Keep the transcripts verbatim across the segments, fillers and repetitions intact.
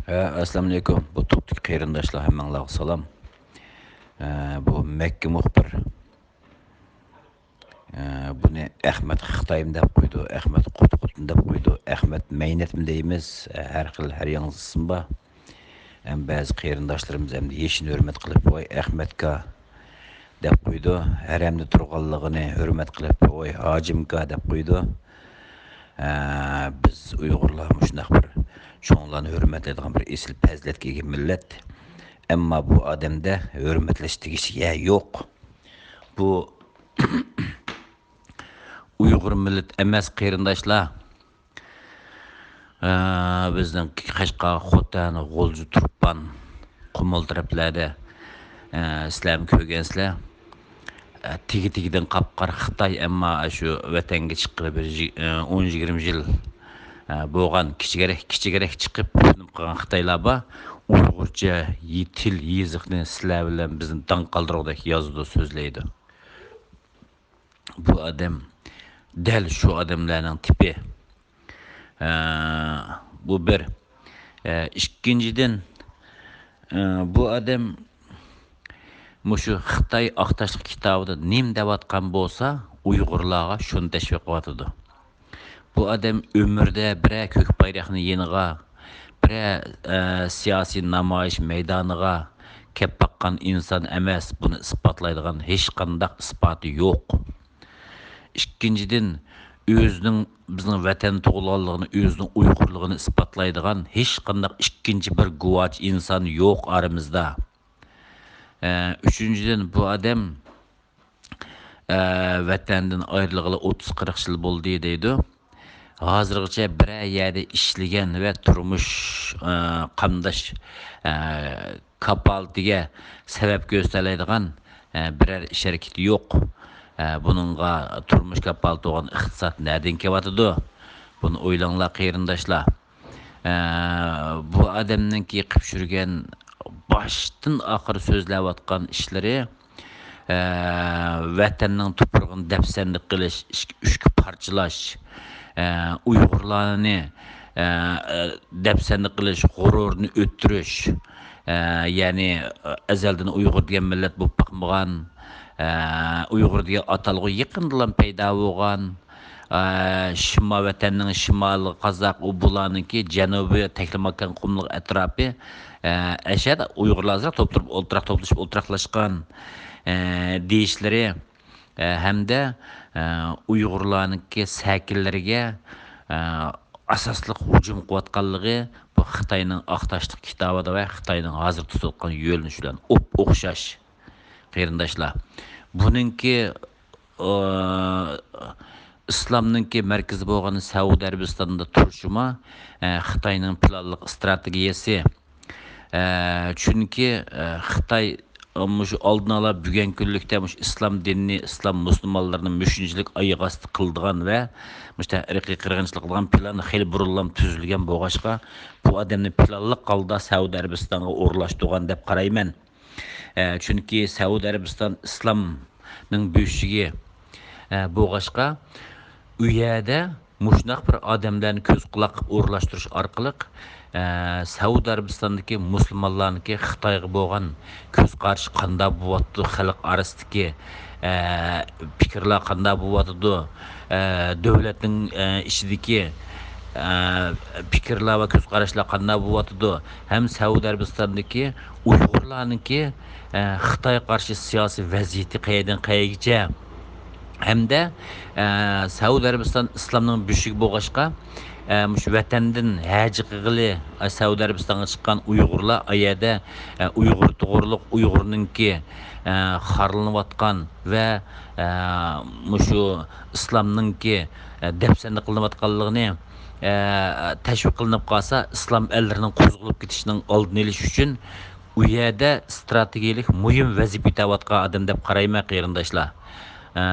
ھە، ئەسسالامۇئەلەيكۇم. بۇ توپتىكى قېرىنداشلار، ھەممەڭلارغا سالام. ھە، بۇ مەككە مۇخبىر. ھە، بۇنى ئەخمەت خىتايمۇ دەپ قويىدۇ، ئەخمەت قۇتقۇتمۇ دەپ قويىدۇ، ئەخمەت مەينەتمۇ دەيمىز. ھە، ھەر خىل، ھەر ياڭزا ئىسىم بار. ھەم بەزى قېرىنداشلىرىمىز ئەمدى يېشىنى ھۆرمەت قىلىپ، ۋاي ئەخمەتكا دەپ قويىدۇ. ھەرەمدە تۇرغانلىقىنى ھۆرمەت قىلىپ، ۋاي ھاجىمكا دەپ قويىدۇ. ھە، بىز ئۇيغۇرلار مۇشۇنداق بىر چوڭلارنى ھۆرمەتلەيدىغان بىر ئېسىل پەزىلەتكە ئىگە مىللەت. ئەمما بۇ ئادەمدە ھۆرمەتلەش تېگىشلىك يەر يوق. بۇ ئۇيغۇر مىللىتى ئەمەس، قېرىنداشلار. ئە، بىزنىڭ قەشقەر، خوتەن، غۇلجا، تۇرپان، قۇمۇل تەرەپلەردە، ئە، سىلەرمۇ كۆرگەنسىلەر. ئە، تېگى-تېگىدىن قاپقارا خىتاي، ئەمما شۇ ۋەتەنگە چىققىلى بىر يىگ-، ئە، ئون يىگىرمە يىل، ئە، بولغان، كىچىكرەك، كىچىكرەك چىقىپ ئۆسۈپ قالغان خىتايلار بار. ئۇيغۇرچە يې-، تىل، يېزىقنى سىلەر بىلەن بىزنى داڭ قالدۇرغۇدەك يازىدۇ، سۆزلەيدۇ. بۇ ئادەم دەل شۇ ئادەملەرنىڭ تىپى. ئە، بۇ بىر. ئە، ئىككىنچىدىن، ئە، بۇ ئادەم مۇشۇ خىتاي ئاق تاشلىق كىتابىدا نېمە دەۋاتقان بولسا، ئۇيغۇرلارغا شۇنى تەشۋىق قىلىۋاتىدۇ. بۇ ئادەم ئۆمرىدە بىرەر كۆك بايراقنى يېنىغا، بىرەر، ئە، سىياسىي نامايىش مەيدانىغا كەپ باققان ئىنسان ئەمەس، بۇنى ئىسپاتلايدىغان ھېچقانداق ئىسپاتى يوق. ئىككىنچىدىن، ئۆزىنىڭ، بىزنىڭ ۋەتەندە تۇغۇلغانلىقىنى، ئۆزىنىڭ ئۇيغۇرلۇقىنى ئىسپاتلايدىغان ھېچقانداق ئىككىنچى بىر گۇۋاچى ئىنسان يوق ئارىمىزدا. ئە، ئۈچىنچىدىن، بۇ ئادەم، ئە، ۋەتەندىن ئايرىلغىلى ئوتتۇز قىرىق يىل بولدى دەيدۇ. ھازىرغىچە بىرەر يەردە ئىشلىگەن ۋە تۇرمۇش، ئە، قامداش، ئە، كاپالىتىگە سەۋەب كۆرسىتەلەيدىغان، ئە، بىرەر ئىش ھەرىكىتى يوق. ئە، بۇنىڭغا تۇرمۇش كاپالىتى بولغان ئىقتىساد نەدىن كېلىۋاتىدۇ؟ بۇنى ئويلاڭلار، قېرىنداشلار. ئە، بۇ ئادەمنىڭكى قىلىپ يۈرگەن باشتىن ئاخىر سۆزلەۋاتقان ئىشلىرى، ئە، ۋەتەننىڭ تۇپرىقىنى دەپسەندە قىلىش، ئىچ-، ئۈچكە پارچىلاش، ئە، ئۇيغۇرلارنى، ئە، ئە، دەپسەندە قىلىش، غۇرۇرىنى ئۆتتۈرۈش، ئە، يەنى، ئە، ئەزەلدىن ئۇيغۇر دېگەن مىللەت بولۇپ باقمىغان، ئە، ئۇيغۇر دېگەن ئاتالغۇ يېقىندىلا پەيدا بولغان، ئە، شىما-، ۋەتەننىڭ شىمالى قازاق، ئۇ بۇلارنىڭكى جەنۇبى تەكلىماكان قۇملۇق ئەتراپى، ئە، ئەشەدە ئۇيغۇرلار ئازراق توپلىشىپ ئولتۇراق-، توپلىشىپ ئولتۇراقلاشقان، ئە، دېيىشلىرى، ئە، ھەمدە، ئە، ئۇيغۇرلارنىڭكى سەكىنلىرىگە، ئە، ئاساسلىق ھۇجۇم قىلىۋاتقانلىقى بۇ خىتاينىڭ ئاق تاشلىق كىتابىدا ۋە خىتاينىڭ ھازىر تۇتۇۋاتقان يۆنىلىشى بىلەن ئوپئوخشاش، قېرىنداشلار. بۇنىڭكى ئى، ئىسلامنىڭكى مەركىزى بولغان سەئۇدى ئەرەبىستاندا تۇرۇشىمۇ، ئە، خىتاينىڭ پىلانلىق ئىستراتېگىيەسى. ئە، چۈنكى، ئە، خىتاي، ئە، مۇشۇ ئالدىن ئالا بۈگۈنكى كۈنلۈكتە مۇشۇ ئىسلام دىنىنى، ئىسلام مۇسۇلمانلىرىنى مۈشۈنچىلىك ئايىغى ئاستىدا قىلىدىغان ۋە مۇشۇ ئىرقىي قىرغىنچىلىق قىلىدىغان پىلان خېلى بۇرۇنلا تۈزۈلگەن بولغاچقا، بۇ ئادەمنى پىلانلىق ھالدا سەئۇدى ئەرەبىستانغا ئورۇنلاشتۇرغان دەپ قارايمەن. ئە، چۈنكى سەئۇدى ئەرەبىستان ئىسلامنىڭ بۆشۈكى، ئە، بولغاچقا، ئۇ يەردە مۇشۇنداق بىر ئادەملەرنى كۆز قۇلاق قىلىپ ئورۇنلاشتۇرۇش ئارقىلىق، ئە، سەئۇدى ئەرەبىستاندىكى مۇسۇلمانلارنىڭكى خىتايغا بولغان كۆز قارىشى قانداق بولۇۋاتىدۇ، خەلق ئارىسىدىكى، ئە، پىكىرلەر قانداق بولۇۋاتىدۇ، ئە، دۆلەتنىڭ، ئە، ئىچىدىكى، ئە، پىكىرلەر ۋە كۆز قاراشلار قانداق بولۇۋاتىدۇ، ھەم سەئۇدى ئەرەبىستاندىكى ئۇيغۇرلارنىڭكى، ئە، خىتايغا قارشى سىياسىي ۋەزىيىتى قەيەردىن قەيەرگىچە، ھەمدە، ئە، سەئۇدى ئەرەبىستان ئىسلامنىڭ بۆشۈكى بولغاچقا، ئە، مۇشۇ ۋەتەندىن ھەج قىلغىلى، ئە، سەئۇدى ئەرەبىستانغا چىققان ئۇيغۇرلار ئا يەردە، ئە، ئۇيغۇر توغرۇلۇق ئۇيغۇرنىڭكى، ئە، خارلىنىۋاتقان ۋە، ئە، مۇشۇ ئىسلامنىڭكى، ئە، دەپسەندە قىلىنىۋاتقانلىقىنى، ئە، تەشۋىق قىلىنىپ قالسا، ئىسلام ئەللىرىنىڭ قوزغىلىپ كېتىشىنىڭ ئالدىنى ئېلىش ئۈچۈن ئۇ يەردە ئىستراتېگىيەلىك مۇھىم ۋەزىپە ئۆتەۋاتقان ئادەم دەپ قارايمەن، قېرىنداشلار. ئە،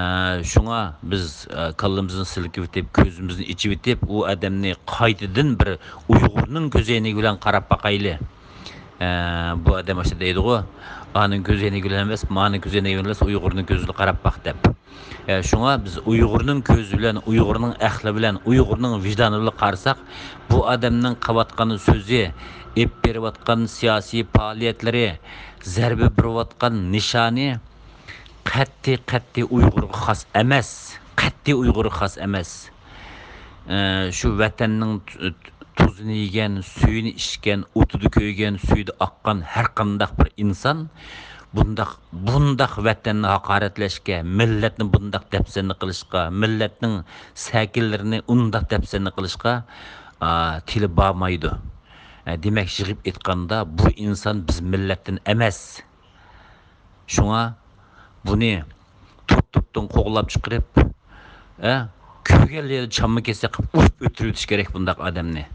شۇڭا بىز، ئە، كاللىمىزنى سىلكىۋېتىپ، كۆزىمىزنى ئېچىۋېتىپ، ئۇ ئادەمنى قايتىدىن بىر ئۇيغۇرنىڭ كۆز ئەينىكى بىلەن قاراپ باقايلى. ئە، بۇ ئادەم ئاشۇ دەيدىغۇ، ئانىڭ كۆزى يەنە گۈلەن ئەمەس، مانىڭ كۆزى يەنە گۈلەن ئەمەس، ئۇيغۇرنىڭ كۆزىدە قاراپ باق دەپ. ئە، شۇڭا بىز ئۇيغۇرنىڭ كۆزى بىلەن، ئۇيغۇرنىڭ ئەقلى بىلەن، ئۇيغۇرنىڭ ۋىجدانى بىلەن قارىساق، بۇ ئادەمنىڭ قىلىۋاتقان سۆزى، ئېلىپ بېرىۋاتقان سىياسىي پائالىيەتلىرى، زەربە بېرىۋاتقان نىشانى قەتئىي، قەتئىي ئۇيغۇرغا خاس ئەمەس. قەتئىي ئۇيغۇرغا خاس ئەمەس. ئە، شۇ ۋەتەننىڭ تۇ-، تۇزىنى يېگەن، سۈيىنى ئىچكەن، ئوتىدا كۆيگەن، سۈيىدە ئاققان ھەر قانداق بىر ئىنسان بۇنداق، بۇنداق ۋەتەننى ھاقارەتلەشكە، مىللەتنى بۇنداق دەپسەندە قىلىشقا، مىللەتنىڭ سەكىنلىرىنى ئۇنداق دەپسەندە قىلىشقا، ئا، تىلى بارمايدۇ. ئە، دېمەك، يىغىپ ئېيتقاندا، بۇ ئىنسان بىز مىللەتتىن ئەمەس. شۇڭا بۇنى توپ-توپتىن قوغلاپ چىقىرىپ، ئە، كۆرگەنلىرىدە چامما كېسەك قىلىپ ئۇرۇپ ئۆلتۈرۈۋېتىش كېرەك بۇنداق ئادەمنى.